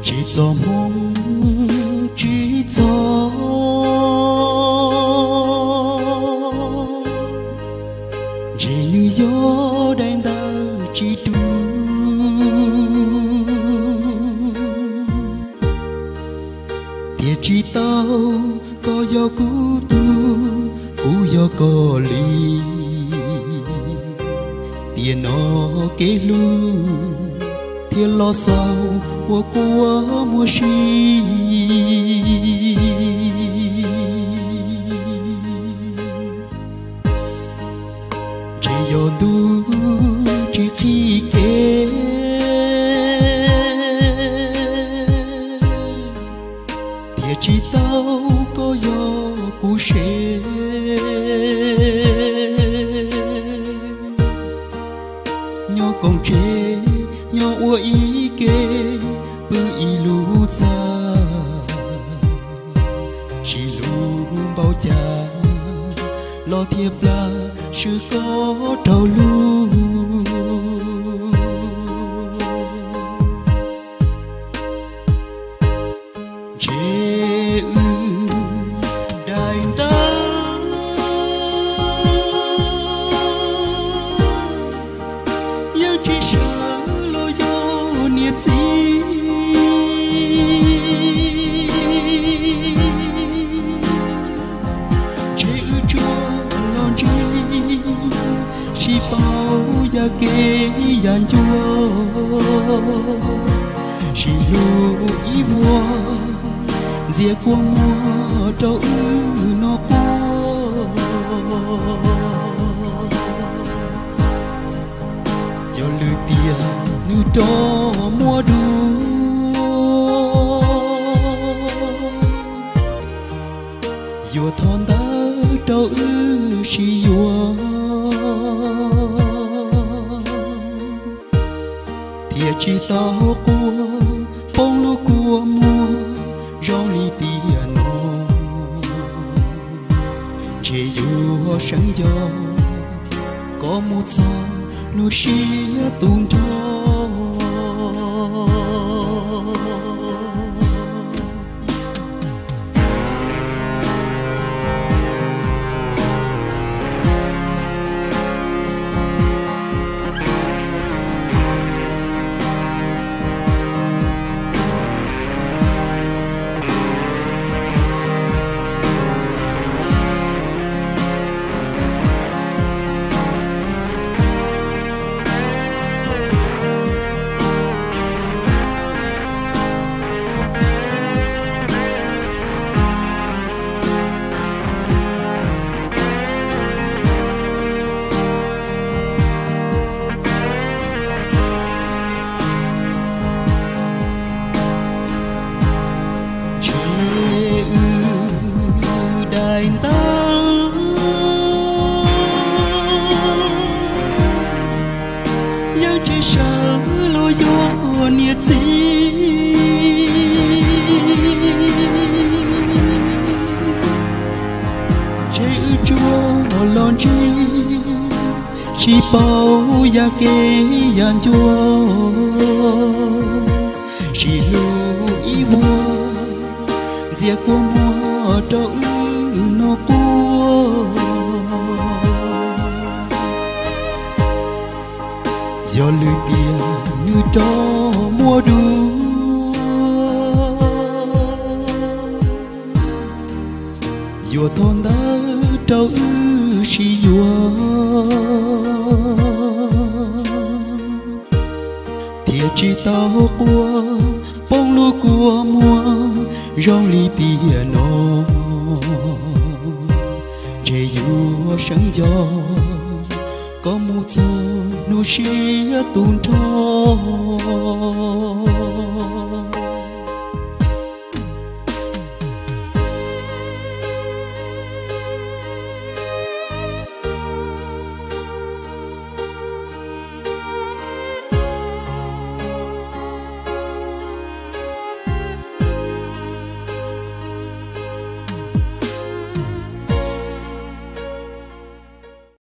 Tsis txog hmoo tsis txog, ntshe nws yog daim ntawv tsis dub. Thiaj tsis tau koj yog kuv tug, kuv yog koj li. Tiam no kev hlub thiaj los xaus ua kua muag si. Ntshe yog ntuj tsis qhib kev, thiaj tsis tau koj yog kuv sev. Nyob koom tsev, nyob ua ib ke, pw ib lub txaj, tsis hlub npaum cas los thiaj plam swb koj rau lub. Ntshe wb daim ntawv yeej tsis sawv los yog niam txiv. Ntshe wb tsuas los ntseeg, sib paub yam kev yam ncua, sib hlub ib vuag, ntxias kua muag rau wb no quaj. Yog lwm tiam nws rov muaj dua, yuav thov ntawv rau wb sib yuav, thiaj tsis tau quaj poob lub kua muag zoo li tiam no. Ntshe yuav seev nco koj mus txog hnub siab tu nrho. Ntshe wb daim ntawv yeej tsis sawv los yog niam txiv. Ntshe wb tsuas los ntseeg, sib paub yam kev yam ncua, sib hlub ib vuag, ntxias kua muag rau wb no quaj. Yog lwm tiam nws rov muaj dua, yuav thov ntawv rau wb sib yuav, thiaj tsis tau quaj poob lub kua muag zoo li tiam no. Ntshe yuav seev nco koj mus txog hnub siab tu nrho.